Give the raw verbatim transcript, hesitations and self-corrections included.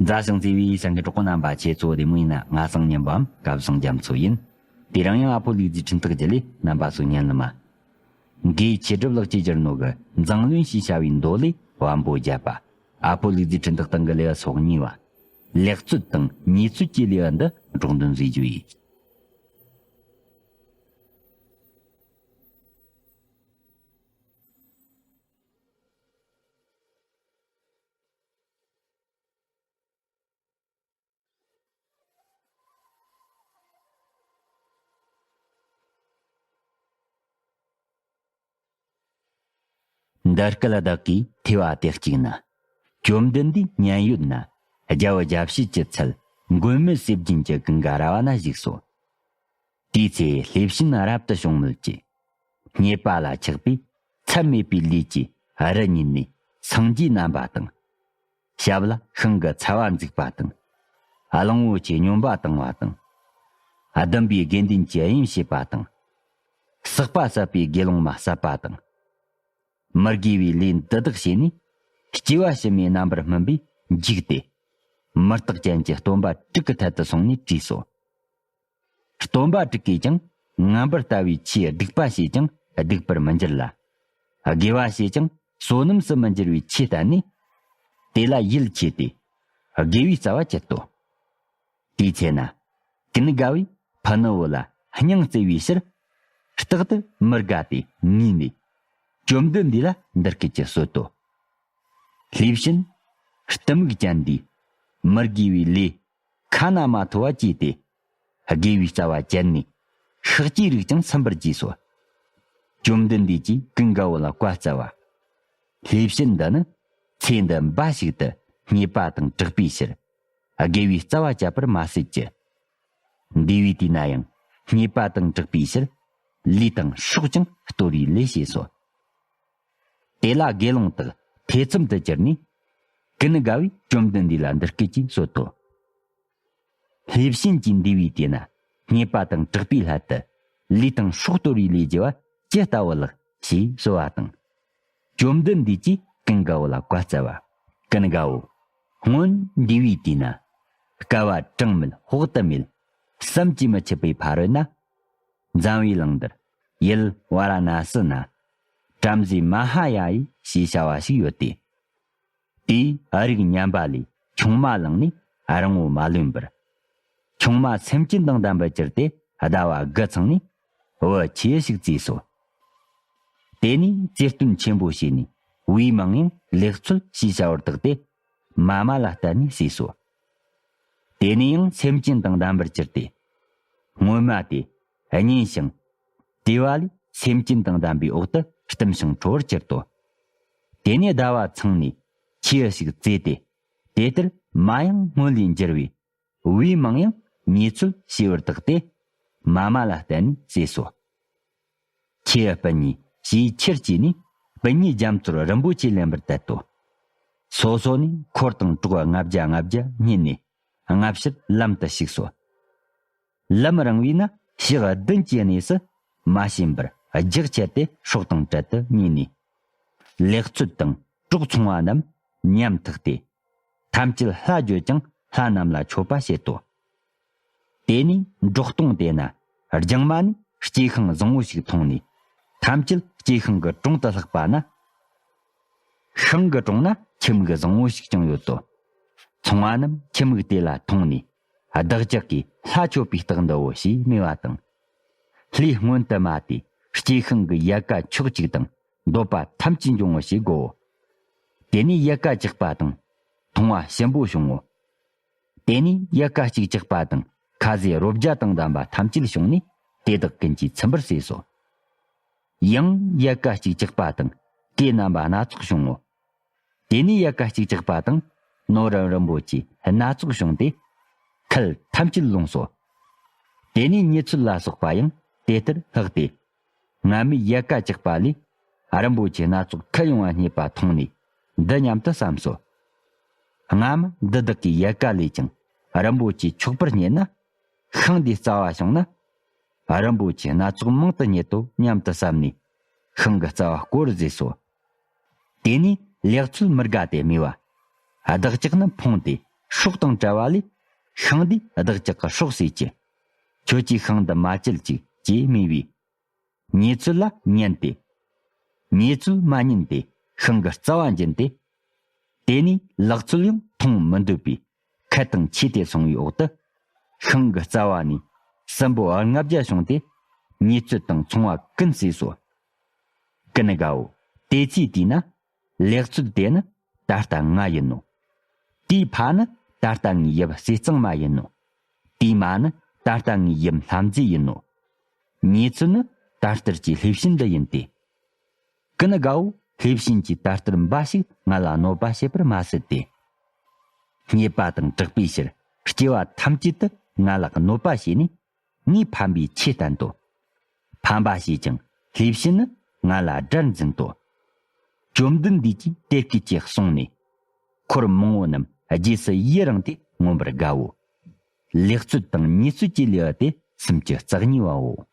མཛའ་ཞིང་བརྩེ་བའི་སེམས་ཀྱི་གྲོགས་པོ་རྣམ་པ། ཁྱེད་ཚོ་བདེ་མོ་ཡིན་ན། ང་སང་ཉན་པའམ་སྐབས་སང་རྒྱ་མཚོ་ཡིན། དེ་རིང་ཡང་ཨ་ཕོ་ལུག་རྫིའི་འཕྲིན་ཐག་བརྒྱུད་ལས་རྣམ་པ་ཚོ་ཉན་ལ་མ། འགོས་ཆོས་སྒྲུབ་ལགས་ཀྱིས་བསྒྱུར་ནོ་གི་མཛངས་བླུན་ཞེས་བྱ་བའི་མདོ་ལས་བམ་པོ་བརྒྱད་པ། ཨ་ཕོ་ལུག་རྫིའི་འཕྲིན་ཐག་སྟེང་གི་ལེའུ་སོ་གཉིས་པ། ལེགས་ཚུལ་དང་ཉེས་ཚུལ་གྱི་ལེའུ་འདི་སྒྲོག་འདོན་མཛད་རྒྱུ་ཡིན། འདི་སྐད་བདག་གིས་ཐོས་པ་དེ་གཅིག་ན། བཅོམ་ལྡན་འདས་མཉན་ཡོད་ན། རྒྱལ་བུ་དགྱ་བཤེས་ཀྱི་ཚལ་མགོན་མེད་ཟས་སྦྱིན་གྱི་ཀུན་དགའ་ར་བ་ན་བཞུགས་སོ། དེའི་ཚེ་ལྷས་བྱིན་རབ་ཏུ་བྱུང་མོད་ཀྱི། རྙེད་པ་ལ་ཆགས་པས་ཚད་མེད་པའི་ལས་ཀྱིས་རི་ཉིད་ནས་སངས་རྒྱས་རྣམ་པ་དང་། ཞབས་ལ་ཤིང་གི་ཚ་བ་འཛིན་པ་དང་། གླང་པོ་ཆེའི་སྨྱོན་པ་བཏང་བ་དང་། བདུན་པའི་དགེ་འདུན་གྱི་དབྱེན་བྱེད་པ་དང་། ཟག་པ་ཟད་པའི་དགེ་སློང་མ་བསད་པ་དང་། མི་དགེ་བའི་ལས་འདི་དག་བྱས་ནས། སྐྱེ་བ་ཕྱི་མའི་རྣམ་པར་སྨིན་པས་འཇིགས་ཏེ། མུ་སྟེགས་ཅན་གྱི་སྟོན་པ་དྲུག་གི་ཐད་དུ་སོང་ནས་དྲིས་སོ། སྟོན་པ་དྲུག་གིས་ཀྱང་ངན་པར་ལྟ་བའི་ཆོས་སྡིག་པ་བྱས་ཀྱང་སྡིག་པར་མི་འགྱུར་ལ། དགེ་བ་བྱས་ཀྱང་བསོད་ནམས་སུ་མི་འགྱུར་བའི་ཆོས་བསྟན་ནས། དེ་ལ་ཡིད་ཆེས་ཏེ། དགེ་བའི་རྩ་བ་བཅད་དོ། དེའི་ཚེ་ན། ཀུན་དགའ་བོས་ཕུ་ནུ་བོ་ལ་སྙིང་བརྩེ་བའི་ཕྱིར། རྟག་ཏུ་མི་དགའ་སྟེ་ངུས་ནས། བཅོམ་ལྡན་འདས་ལ་འདི་སྐད་ཅེས་གསོལ་ཏོ། ལྷས་བྱིན། གཏི་མུག་ཅན་འདིས། མི་དགེ་བའི་ལས་ཁ་ན་མ་ཐོ་བ་བགྱིས་ཏེ། དགེ་བའི་རྩ་བ་བཅད་ནས། ཤཱཀྱའི་རིགས་ཀྱང་ཚིམ་པར་བགྱིས་སོ། བཅོམ་ལྡན་འདས་ཀྱིས་ཀུན་དགའ་བོ་ལ་བཀའ་སྩལ་པ། ལྷས་བྱིན་འདི་ནི་ཚེ་འདི་འབའ་ཞིག་ཏུ་རྙེད་པ་དང་གྲགས་པའི་ཕྱིར། དགེ་བའི་རྩ་བ་བཅད་པར་མ་ཟད་ཀྱི། འདས་པའི་དུས་ན་ཡང་རྙེད་པ་དང་གྲགས་པའི་ཕྱིར། ལུས་དང་སྲོག་ཀྱང་གཏོར་བའི་ལས་བྱས་སོ། དེ་ལ་དགེ་སློང་དག་ཐེ་ཚོམ་དུ་གྱུར་ནས། ཀུན་དགའ་བོས་བཅོམ་ལྡན་འདས་ལ་འདི་སྐད་ཅེས་གསོལ་ཏོ། ལྷས་བྱིན་གྱིས་འདས་པའི་དུས་ན་རྙེད་པ་དང་གྲགས་པའི་སླད་དུ་ལུས་དང་སྲོག་གཏོར་བའི་ལས་བགྱི་བ་ཇི་ལྟ་བུ་ལགས་ཞེས་གསོལ་བ་དང་། བཅོམ་ལྡན་འདས་ཀྱིས་ཀུན་དགའ་བོ་ལ་བཀའ་སྩལ་པ། ཀུན་དགའ་བོ། སྔོན་འདས་པའི་དུས་ན། བསྐལ་པ་གྲངས་མེད་དཔག་ཏུ་མེད་བསམ་གྱིས་མི་ཁྱབ་པའི་ཕ་རོལ་ན། འཛམ་བུའི་གླིང་འདིར་ཡུལ་ཝཱ་ར་ཎཱ་སི་ན། བྲམ་ཟེ་མ་ཧཱ་ཡ་ཡི་ཞེས་བྱ་བ་ཞིག་ཡོད་དེ། དེས་རིགས་ངན་པ་ལས་ཆུང་མ་བླངས་ནས་རིང་བོ་མ་ལོན་པར། ཆུང་མ་སེམས་ཅན་དང་ལྡན་པར་གྱུར་ཏེ་ཟླ་བ་དགུ་ཚང་ནས་བུ་ཆེ་ཞིག་བཙས་སོ། དེ་ནས་བཙས་སྟོན་ཆེན་པོ་བྱས་ནས་བུའི་མིང་ཡང་ལེགས་ཚོལ་ཞེས་བྱ་བར་བཏགས་ཏེ། མ་མ་ལ་བསྟན་ནས་བཙས་སོ། དེ་ནས་ཡང་སེམས་ཅན་དང་ལྡན་པར་གྱུར་ཏེ། སྔོན་མ་དེ་མཉེན་ཞིང་། དེ་བ་ལས་སེམས་ཅན་དང་ལྡན་པའི་འོག་ཏུ་བསྟིམ་ཞིང་ཁྲོ་བར་གྱུར་ཏོ། དེ་ནས་ཟླ་བ་ཚང་ནས་ཆེ་ཞིག་བཙས་ཏེ། དེ་ལྟར་མ་ཡང་སྔོན་ལས་འགྱུར་བས། བུའི་མིང་ཡང་ཉེ་ཚུལ་ཞེས་པར་བཏགས་ཏེ། མ་མ་ལ་བརྟེན་ནས་བཙས་སོ། ཁྱེའུ་སྤུན་གཉིས་ཞེས་ཆེར་བགྱིས་ནས་སྤུན་གཉིས་རྒྱ་མཚོར་རིན་པོ་ཆེ་ལེན་པར་དད་དོ། སོ་སོ་ནས་འཁོར་དང་གྲོགས་ལྔ་བརྒྱ་ལྔ་བརྒྱ་རྙེད་ནས་སྔ་ཕྱིར་ལམ་དུ་ཞུགས་སོ། ལམ་རིང་བས་ན་ཞག་བདུན་གྱི་གནས་སུ་མ་ཕྱིན་པར་རྒྱགས་ཆད་དེ་སྲོག་དང་བྲལ་དུ་ཉེ་ནས། ལེགས་ཚོད་དང་གྲོགས་ཚོང་བ་རྣམས་ཉམ་ཐག་སྟེ། ཐམས་ཅད་ལྷ་བརྗོད་ཀྱང་ལྷ་རྣམས་ལ་མཆོད་པ་བྱེད་དོ། དེ་ནས་འབྲོག་སྟོང་དེ་ན་རྒྱང་མ་ནས་སྐྱེ་ཤིང་བཟང་བོ་ཞིག་མཐོང་ནས། ཐམས་ཅད་སྐྱེ་ཤིང་གི་དྲུང་དུ་ལྷགས་པ་ན། ཤིང་གི་དྲུང་ན་ཁྱིམ་གྱི་བཟང་བོ་ཞིག་ཀྱང་ཡོད་དོ། ཚོང་བ་རྣམས་ཁྱིམ་གྱི་དེ་ལ་མཐོང་ནས། བདག་ཅག་གིས་ལྷ་མཆོད་པའི་རྟགས་འདི་བོ་ཞེས་སྨྲས་པ་དང་། ལྷས་སྔོན་དུ་མ་དེ་སྐྱེ་ཤིང་གི་ཡལ་ག་ཁྱོག་ཅིག་དང་འདོད་པ་ཐམས་ཅད་འབྱུང་ངོ་ཞེས་བསྒོའོ། དེ་ནས་ཡལ་ག་བཅག་པ་དང་། མཐོང་བ་ཞིམ་པོ་བྱུང་ངོ་། དེ་ནས་ཡལ་ག་གཅིག་བཅག་པ་དང་ཁ་ཟས་རོ་བརྒྱ་དང་ལྡན་པ་ཐམས་ཅད་བྱུང་ནས་དེ་དག་ཀུན་གྱིས་ཚིམ་པར་བྱས་སོ། ཡང་ཡལ་ག་གཅིག་བཅག་པ་དང་གོས་རྣམ་པ་སྣ་ཚོགས་བྱུང་ངོ་། དེ་ནས་ཡལ་ག་གཅིག་བཅག་པ་དང་ནོར་རིན་རིན་པོ་ཆེ་སྣ་ཚོགས་བྱུང་སྟེ། ཁལ་ཐམས་ཅད་ལོངས་སོ། དེ་ནས་ཉེ་ཚུལ་ལ་སོགས་པ་ཡང་དེ་ལྟར་ལྷགས་ཏེ། སྔ་མའི་ཡལ་ག་བཅག་པ་ལས་རིན་པོ་ཆེ་སྣ་ཚོགས་ཁལ་ཡོང་བ་རྙེད་པ་མཐོང་ནས་འདི་སྙམ་དུ་བསམས་སོ། སྔ་མ་འདི་དག་གི་ཡལ་ག་ལས་ཀྱང་རིན་པོ་ཆེ་ཆོག་པར་རྙེད་ན། ཤིང་འདིའི་རྩ་བ་བྱུང་ན། རིན་པོ་ཆེ་སྣ་ཚོགས་མང་དུ་རྙེད་དོ་སྙམ་དུ་བསམས་ནས། ཤིང་གི་རྩ་བ་བསྐོར་བར་མཛད་སོ། དེ་ནས་ལེགས་ཚོད་མི་དགའ་སྟེ་སྨྲས་པ། བདག་ཅག་ནི་ཕོངས་ཏེ་ སྲོག་དང་བྲལ་བ་ལས། ཤིང་འདིས་བདག་ཅག་གི་སྲོག་བསད་ཀྱི། ཁྱོད་ཀྱིས་ཤིང་འདི་མ་བཅད་ཅིག་ཅེས་སྨྲས་པས། ཉེས་ཚུལ་ལ་ཉན་ཏེ། ཉེས་ཚུལ་མ་ཉན་ཏེ་ཤིང་གི་རྩ་བ་འབྱིན་ཏེ། དེ་ནས་ལག་ཚུལ་ཡང་མཐོང་མི་འདོད་པའི་ཁ་དང་ཆས་ཏེ་སོང་བའི་འོག་ཏུ། ཤིང་གི་རྩ་བ་ནས་སྲིན་པོ་ལྔ་བརྒྱ་བྱུང་སྟེ། ཉེས་ཚུལ་དང་མཚུངས་པ་ཀུན་བསད་སོ། ཀུན་དགའ་བོ། དེ་ཚེ་དེས་ན། ལེགས་ཚུལ་དེ་ནི་ད་ལྟ་ང་ཡིན་ནོ། དེའི་ཕ་ནི་ད་ལྟ་ངའི་ཡབ་ཟས་གཙང་མ་ཡིན་ནོ། དེའི་མ་ནི་ད་ལྟ་ངའི་ཡུམ་ལྷ་མཛེས་ཡིན་ནོ། ཉེས་ཚུལ་ནི་ད་ལྟར་གྱི་ལྷས་བྱིན་འདི་ཡིན་ཏེ། ཀུན་དགའ་བོ། ལྷས་བྱིན་གྱིས་ད་ལྟར་འབའ་ཞིག་ང་ལ་གནོད་པ་བྱེད་པར་མ་ཟད་དེ། རྙེད་པ་དང་གྲགས་པའི་ཕྱིར་སྐྱེ་བ་ཐམས་ཅད་དུ་ང་ལ་གནོད་པ་བྱས་ནས། ངའི་ཕན་པའི་ཆེད་བསྟན་ཏོ། ཕན་པ་བྱས་ཀྱང་ལྷས་བྱིན་ནི་ང་ལ་དགྲར་འཛིན་ཏོ། བཅོམ་ལྡན་འདས་ཀྱིས་དེ་སྐད་ཅེས་གསུངས་ནས། འཁོར་མང་པོ་རྣམས་རྗེས་སུ་ཡི་རངས་ཏེ་མངོན་པར་དགའ་བོ། ལེགས་ཚུལ་དང་ཉེས་ཚུལ་གྱི་ལེའུ་སྟེ་སུམ་ཅུ་རྩ་གཉིས་པའོ།